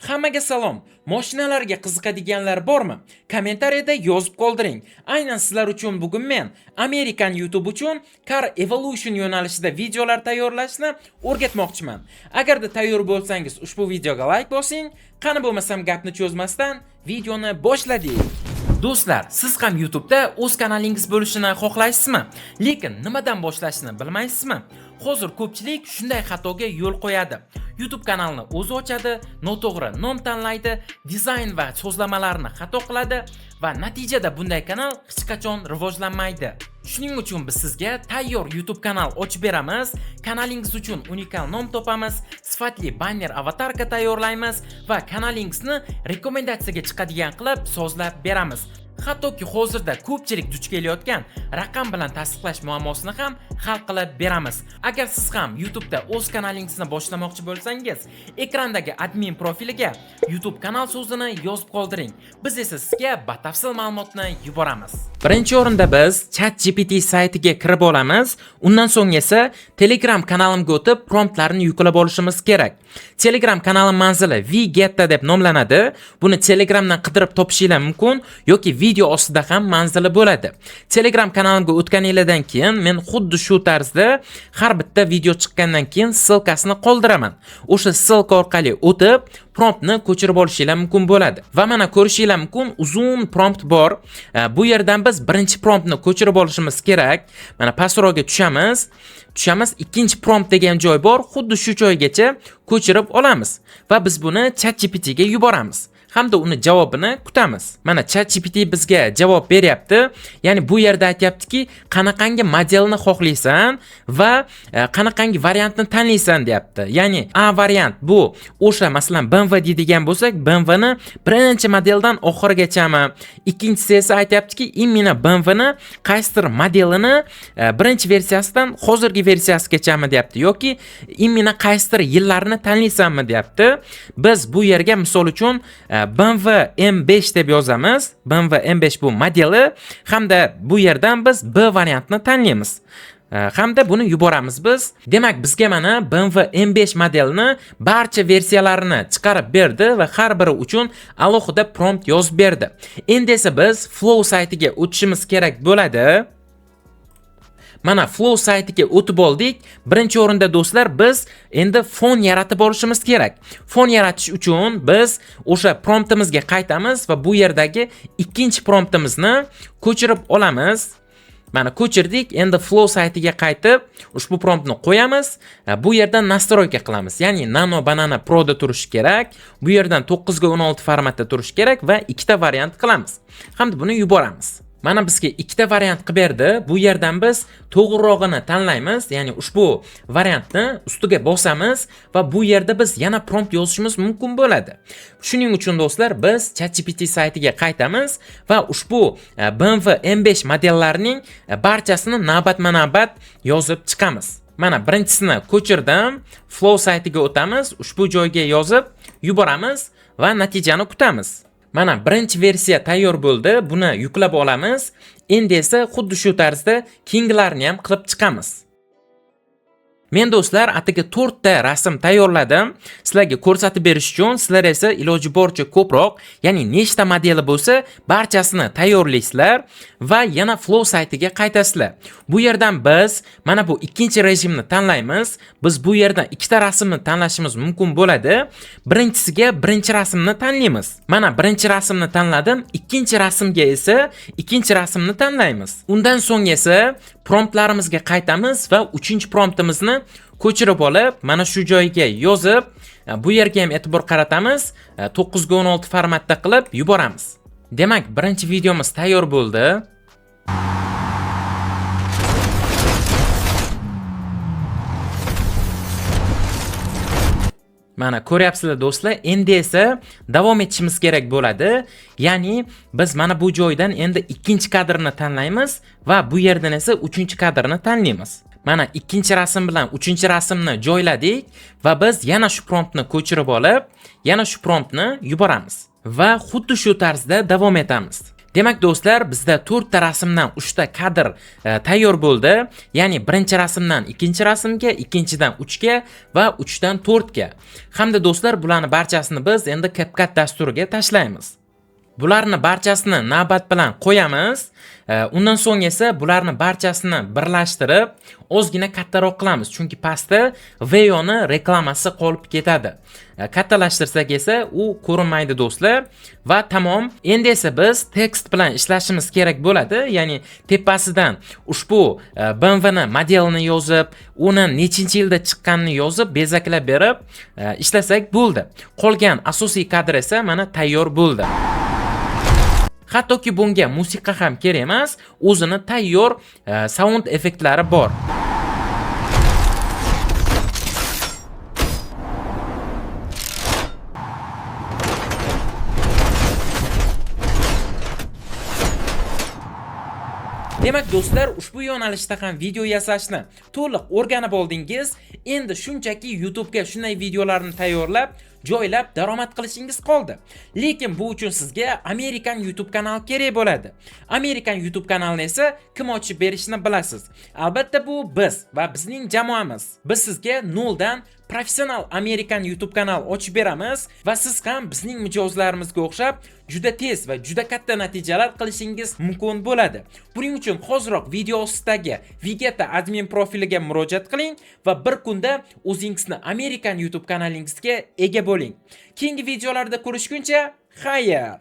Hammaga salom. Mashinalarga qiziqadiganlar bormi? Kommentariyada yozib qoldiring. Aynan sizlar uchun bugun men American YouTube uchun Car Evolution yo'nalishida videolar tayyorlashni o'rgatmoqchiman. Agarda tayyor bo'lsangiz, ushbu videoga like bosing. Qani bo'lmasam gapni cho'zmasdan videoni boshladik. Do'stlar, siz ham YouTube'da o'z kanalingiz bo'lishini xohlaysizmi? Lekin nimadan boshlashni bilmaysizmi? Hozir ko'pchilik shunday xatoga yo'l qo'yadi. YouTube kanalini o'zi ochadi, noto'g'ri nom tanlaydi, dizayn va so'zlamalarni xato qiladi va natijada bunday kanal hech qachon rivojlanmaydi. Shuning uchun biz sizga tayyor YouTube kanal ochib beramiz, kanalingiz uchun unikal nom topamiz, sifatli banner avatarka tayyorlaymiz va kanalingizni rekomendatsiyaga chiqadigan qilib sozlab beramiz. Hattoki hozirda ko'pchilik duch kelayotgan raqam bilan tasdiqlash muammosini ham hal qilib beramiz. Agar siz ham YouTube'da o'z kanalingizni boshlamoqchi bo'lsangiz, ekrandagi admin profiliga YouTube kanal so'zini yozib qoldiring. Biz esa sizga batafsil ma'lumotni yuboramiz. Birinchi o'rinda biz ChatGPT saytiga kirib olamiz. Undan so'ng esa Telegram kanalimga o'tib promptlarni yuklab olishimiz kerak. Telegram kanalim manzili VGetta deb nomlanadi. Buni Telegramdan qidirib topishinglar mumkin yoki video ostida ham manzili bo'ladi. Telegram kanalimga o'tganinglardan keyin men xuddi shu tarzda har bitta video chiqqandan keyin ссылка sini qoldiraman. O'sha ссылка orqali o'tib promptni ko'chirib olishinglar mumkin bo'ladi. Va mana ko'rishinglar mumkin, uzun prompt bor. Bu yerdan biz birinchi promptni ko'chirib olishimiz kerak. Mana pastroqga tushamiz. Tushamiz, ikkinchi prompt degan joy bor. Xuddi shu joygacha ko'chirib olamiz va biz buni ChatGPT ga yuboramiz hamda uni javobini kutamiz. Mana ChatGPT bizga javob beryapti. Ya'ni bu yerda aytyaptiki, qanaqangi modelni xohlaysan va qanaqangi variantni tanlaysan deyapti. Ya'ni A variant bu o'sha, masalan, BMW deydigan bo'lsak, BMW ni birinchi modeldan oxirigachami. Ikkinchisi esa aytyaptiki, именно BMW ni qaysidir modelini birinchi versiyasidan hozirgi versiyasigacha deyapti yoki именно qaysidir yillarini tanlaysanmi deyapti. Biz bu yerga misol uchun BMW M5 deb yozamiz. BMW M5 bu modeli hamda bu yerdan biz B variantini tanlaymiz. Hamda buni yuboramiz biz. Demak, bizga mana BMW M5 modelini barcha versiyalarini chiqarib berdi va har biri uchun alohida prompt yozib berdi. Endi esa biz Flow saytiga o'tishimiz kerak bo'ladi. Mana Flow saytiga o'tib oldik. Birinchi o'rinda, do'stlar, biz endi fon yaratib olishimiz kerak. Fon yaratish uchun biz o'sha promptimizga qaytamiz va bu yerdagi ikkinchi promptimizni ko'chirib olamiz. Mana ko'chirdik. Endi Flow saytiga qaytib, ushbu promptni qo'yamiz. Bu yerdan настройка qilamiz. Ya'ni Nano Banana Pro'da turishi kerak. Bu yerdan 9 ga 16 formatda turishi kerak va ikkita variant qilamiz. Hamda buni yuboramiz. Mana bizga ikkita variant qilib berdi. Bu yerdan biz to'g'rirog'ini tanlaymiz, ya'ni ushbu variantni ustiga bosamiz va bu yerda biz yana prompt yozishimiz mumkin bo'ladi. Shuning uchun, do'stlar, biz ChatGPT saytiga qaytamiz va ushbu BMW M5 modellarining barchasini navbatma-navbat yozib chiqamiz. Mana birinchisini ko'chirdim. Flow saytiga o'tamiz, ushbu joyga yozib yuboramiz va natijani kutamiz. Mana birinchi versiya tayyor bo'ldi. Buni yuklab olamiz. Endi esa xuddi shu tarzda keyingilarini ham qilib chiqamiz. Men, do'stlar, atigi 4 ta rasm tayyorladim. Sizlarga ko'rsatib berish uchun, sizlar esa iloji boricha ko'proq, ya'ni nechta modeli bo'lsa, barchasini tayyorlaysizlar va yana Flow saytiga qaytasizlar. Bu yerdan biz mana bu ikkinchi rejimni tanlaymiz. Biz bu yerdan ikkita rasmni tanlashimiz mumkin bo'ladi. Birinchisiga birinchi rasmni tanlaymiz. Mana birinchi rasmni tanladim. Ikkinchi rasmga esa ikkinchi rasmni tanlaymiz. Undan so'ng esa promptlarimizga qaytamiz va uchinchi promptimizni ko'chirib olib, mana shu joyga yozib, bu yerga ham e'tibor qaratamiz. 9 ga 16 formatda qilib yuboramiz. Demak, birinchi videomiz tayyor bo'ldi. Mana ko'ryapsizlar, do'stlar, endi esa davom etishimiz kerak bo'ladi. Ya'ni biz mana bu joydan endi ikkinchi kadrni tanlaymiz va bu yerdan esa uchinchi kadrni tanlaymiz. Mana ikkinchi rasm bilan uchinchi rasmni joyladik va biz yana shu promptni ko'chirib olib, yana shu promptni yuboramiz va xuddi shu tarzda davom etamiz. Demak do'stlar, bizda 4 ta rasmdan 3 ta kadr tayyor bo'ldi. Ya'ni birinchi rasmdan ikkinchi rasmga, ikkinchidan 3 ga va 3 dan 4 ga. Hamda do'stlar, bularni barchasini biz endi CapCut dasturiga tashlaymiz. Bularni barchasini navbat bilan qo'yamiz. Undan so'ng esa bularni barchasini birlashtirib, ozgina kattaroq qilamiz, chunki pastda Veo'ni reklamasi qolib ketadi. Kattalashtirsak esa u ko'rinmaydi do'stlar. Va tamom. Endi esa biz tekst bilan ishlashimiz kerak bo'ladi. Ya'ni tepasidan ushbu BMW ni modelini yozib, uni nechinchi yilda chiqqanini yozib, bezaklab berib, ishlasak bo'ldi. Qolgan asosiy kadr esa mana tayyor bo'ldi. Hattoki bunga musiqa ham kerak emas, o'zini tayyor sound effektlari bor. Demak do'stlar, ushbu yo'nalishda ham video yasashni to'liq o'rganib oldingiz. Endi shunchaki YouTube'ga shunday videolarni tayyorlab, joylab daromad qilishingiz qoldi. Lekin bu uchun sizga Amerikan YouTube kanal kerak bo'ladi. Amerikan YouTube kanalini esa kim ochib berishini bilasiz. Albatta bu biz va bizning jamoamiz. Biz sizga noldan professional Amerikan YouTube kanal ochib beramiz va siz ham bizning mijozlarimizga o'xshab juda tez va juda katta natijalar qilishingiz mumkin bo'ladi. Buning uchun hoziroq video ostidagi Vegeta admin profiliga murojaat qiling va bir kunda o'zingizni Amerikan YouTube kanalingizga ega bo'ling. Keyingi videolarda ko'rishguncha, xayr.